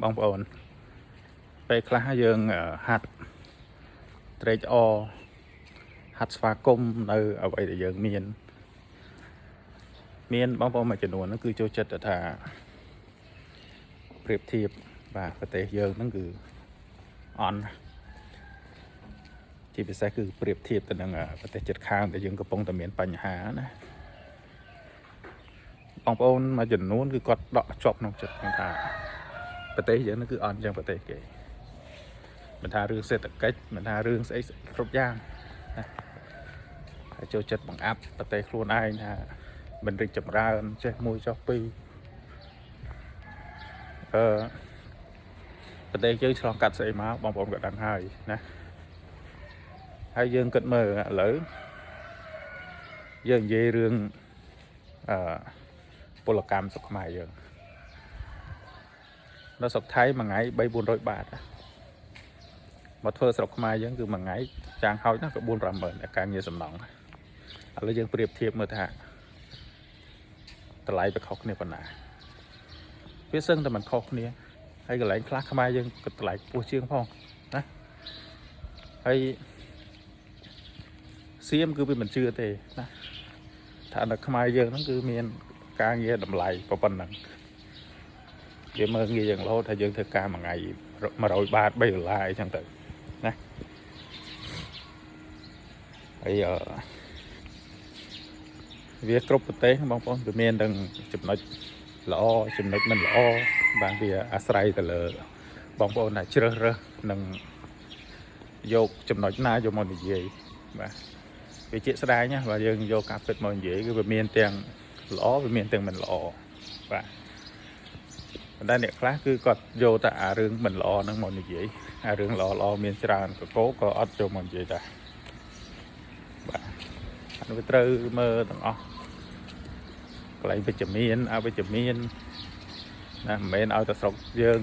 បងប្អូនពេលខ្លះយើងហាត់ត្រេកអរហាត់ស្វាគមន៍នៅអ្វីដែលយើងមាន មានបងប្អូនមួយចំនួនហ្នឹងគឺចូលចិត្តទៅថាប្រៀបធៀបបាទប្រទេសយើងហ្នឹងគឺអន់ជាពិសេសគឺប្រៀបធៀបទៅនឹងប្រទេសជិតខាងដែលយើងកំពុងតែមានបញ្ហាណាបងប្អូនមួយចំនួនគឺគាត់ដកជាប់ក្នុងចិត្តហ្នឹងថាប្រទេសយើងហ្នឹងគឺអន់ជាងប្រទេសគេមិនថារឿងសេដ្ឋកិច្ចមិនថារឿងស្អីគ្រប់យ៉ាងណាហើយចូលចិត្តបង្អាប់ប្រទេសខ្លួនឯងថាមិនរីកចម្រើនចេះមួយចុះពីរអឺប្រទេសយើងឆ្លងកាត់ស្អីមកបងប្អូនក៏ដឹងហើយណាហើយយើងគិតមើលឥឡូវយើងនិយាយរឿងអឺពលកម្មស្រុកខ្មែរយើងនៅស្រុកថៃមួយថ្ងៃ3 400បាតណាមកធ្វើស្រុកខ្មែរយើងគឺមួយថ្ងៃចាងហោចណាស់ក៏4 5ម៉ឺនតែការងារសំណង់ឥឡូវយើងប្រៀបធៀបមើលថាតម្លៃវាខុសគ្នាប៉ុណ្ណាវាសឹងតែមិនខុសគ្នាហើយកន្លែងខ្លះខ្មែរយើងក៏តម្លៃខ្ពស់ជាងផងណាហើយសៀមគឺវាមិនជឿទេណាថានៅខ្មែរយើងហ្នឹងគឺមានការងារតម្លៃប៉ុណ្ណឹងវាមើលងាយយ៉ាងរហូតថាយើងធ្វើការមួយថ្ងៃ100បាត3ដុល្លារអីចឹងទៅណាហើយអឺវាគ្រប់ប្រទេសបងប្អូនវាមានទាំងចំណុចល្អចំណុចមិនល្អបាទវាអាស្រ័យទៅលើបងប្អូនដែលជ្រើសរើសនិងយកចំណុចណាយកមកនិយាយបាទវាជាក់ស្ដែងណាបើយើងយកការពិតមកនិយាយគឺវាមានទាំងល្អវាមានទាំងមិនល្អបាទប៉ុន្តែអ្នកខ្លះគឺគាត់យកតែអារឿងមិនល្អហ្នឹងមកនិយាយអារឿងល្អល្អមានច្រើនកកក៏អត់ចូលមកនិយាយដែរបាទអានោះវាត្រូវមើលទាំងអស់កន្លែងវិជ្ជមានអវិជ្ជមានណាមិនមែនឲ្យតែស្រុកយើង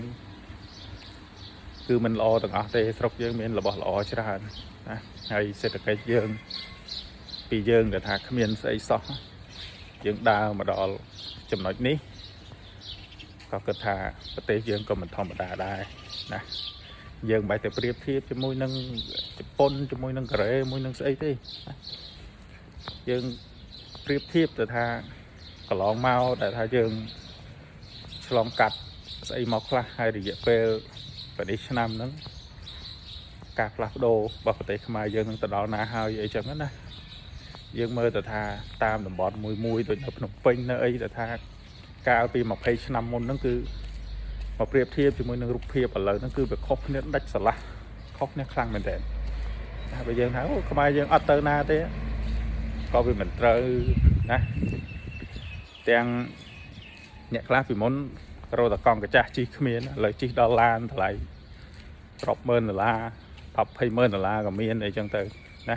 គឺមិនល្អទាំងអស់ទេស្រុកយើងមានរបស់ល្អច្រើនណាហើយសេដ្ឋកិច្ចយើងពីយើងដែលថាគ្មានស្អីសោះយើងដើរមកដល់ចំណុចនេះក៏គិតថាប្រទេសយើងក៏មិនធម្មតាដែរណាយើងមិនបាច់ទៅប្រៀបធៀបជាមួយនឹងជប៉ុនជាមួយនឹងកូរ៉េជាមួយនឹងស្អីទេណាយើងប្រៀបធៀបទៅថាកន្លងមកដែលថាយើងឆ្លងកាត់ស្អីមកខ្លះហើយរយៈពេលប្រទេសឆ្នាំហ្នឹងការផ្លាស់ប្ដូររបស់ប្រទេសខ្មែរយើងនឹងទៅដល់ណាហើយអីចឹងណាយើងមើលទៅថាតាមតំបន់មួយមួយដូចនៅភ្នំពេញនៅអីទៅថាកាលពី20ឆ្នាំមុនហ្នឹងគឺមកប្រៀបធៀបជាមួយនឹងរូបភាពឥឡូវហ្នឹងគឺវាខុសគ្នាដាច់ស្រឡះខុសគ្នាខ្លាំងមែនតើណាបើយើងថាអូខ្មែរយើងអត់ទៅណាទេក៏វាមិនត្រូវណាទាំងអ្នកខ្លះពីមុនរត់តកង់កាចាស់ជិះគ្មានឥឡូវជិះដល់ឡានថ្លៃរាប់ម៉ឺនដុល្លារ10 20ម៉ឺនដុល្លារក៏មានអីចឹងទៅណា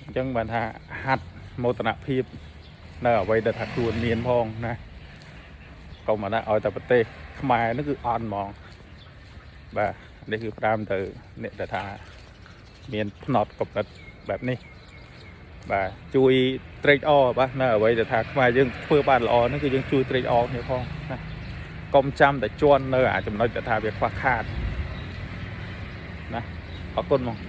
អញ្ចឹងបានថាហាត់មោទនភាពនៅអ្វីដែលថាខ្លួនមានផងណាកុំមកណាឲ្យតែប្រទេសខ្មែរហ្នឹងគឺអន់ហ្មងបាទនេះគឺផ្ដើមទៅអ្នកដែលថាមានផ្នត់កំណត់បែបនេះបាទជួយត្រេកអរបាទនៅអ្វីដែលថាខ្មែរយើងធ្វើបានល្អហ្នឹងគឺយើងជួយត្រេកអរគ្នាផងណាកុំចាំតែជន់នៅអាចំណុចដែលថាវាខ្វះខាតណាអរគុណហ្មង។